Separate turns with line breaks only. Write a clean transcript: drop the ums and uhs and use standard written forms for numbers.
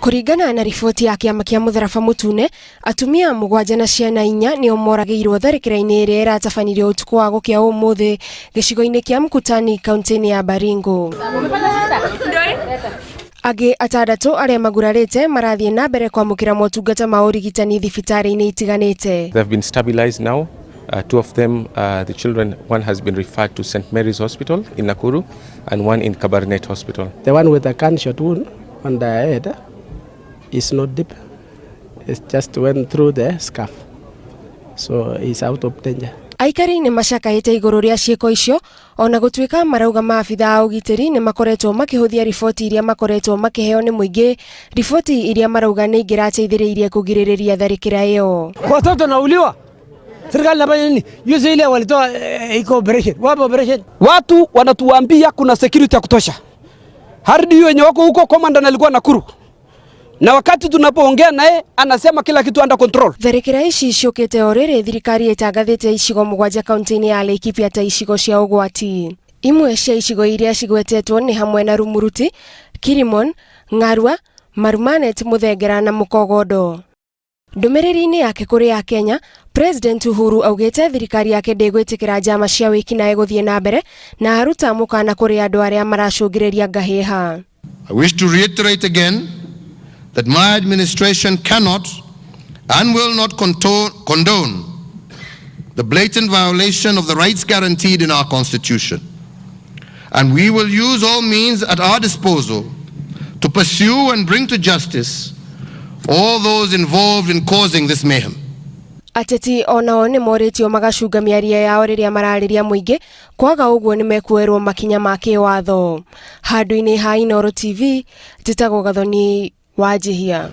Kũringana na riboti ya kĩama kĩa Mũtharaba Mũtune, atumia mũgwanja na ciana inya nĩo moragĩirwo tharĩkĩra-inĩ ĩrĩa ĩratabanirio ũtukũ wa gũkĩa ũmũthĩ gĩcigo-inĩ kĩa Mkutani kaunti-inĩ ya Baringo. Angĩ atandatũ arĩa magurarĩte marathiĩ na mbere kwamũkĩra motungata ma ũrigitani thibitarĩ-inĩ itiganĩte.
They've been stabilized now. Two of them, the children, one has been referred to St. Mary's Hospital in Nakuru and one in Kabarnet Hospital.
The one with the gunshot wound on the head is not deep. It just went through the scarf. So he's out of danger.
Aikari nĩ macakaĩte igũrũ rĩa ciĩko icio ona gũtuĩka marauga maabitha a ũgitĩri nĩ makoretwo makĩhũthia riboti iria makoretwo makĩheo nĩ mũingĩ, riboti iria marauga nĩ ingĩrateithĩrĩirie kũgirĩrĩria tharĩkĩra ĩyo.
Watoto nauliwa, serikali inafanya nini? Juzi ile walitoa iko operation, wapi operation?
Watu wanatuambia kuna security ya kutosha. Hadi wenye wako huko, commandant alikuwa Nakuru, na wakati tunapoongea naye anasema kila kitu under control.
Tharĩkĩra ici ciũkĩte o rĩrĩ thirikari ĩtangathĩte icigo mũgwanja kaunti-inĩ ya Laikipia ta icigo cia ũgwati. Imwe cia icigo iria cigwetetwo nĩ hamwe na Rumuruti, Kirimon, Ng'arua, Marumanet, Muthengera na Mukogondo. Ndũmĩrĩri-inĩ yake kũrĩ Akenya, President Uhuru augĩte thirikari yake ndĩgwĩtĩkĩra njama cia wĩkinaĩ gũthiĩ na mbere na aruta mũkana kũrĩ andũ arĩa maracũngĩrĩria ngahĩha.
I wish to reiterate again that my administration cannot and will not condone the blatant violation of the rights guaranteed in our Constitution. And we will use all means at our disposal to pursue and bring to justice all those involved in causing this mayhem.
Ateti onao nĩ morĩtio magacunga mĩario yao rĩrĩa mararĩria mũingĩ, kwaga ũguo nĩ mekuoerwo makinya ma kĩwatho. Handũ-inĩ ha Inooro TV, njĩtagwo Gathoni Wanjihia.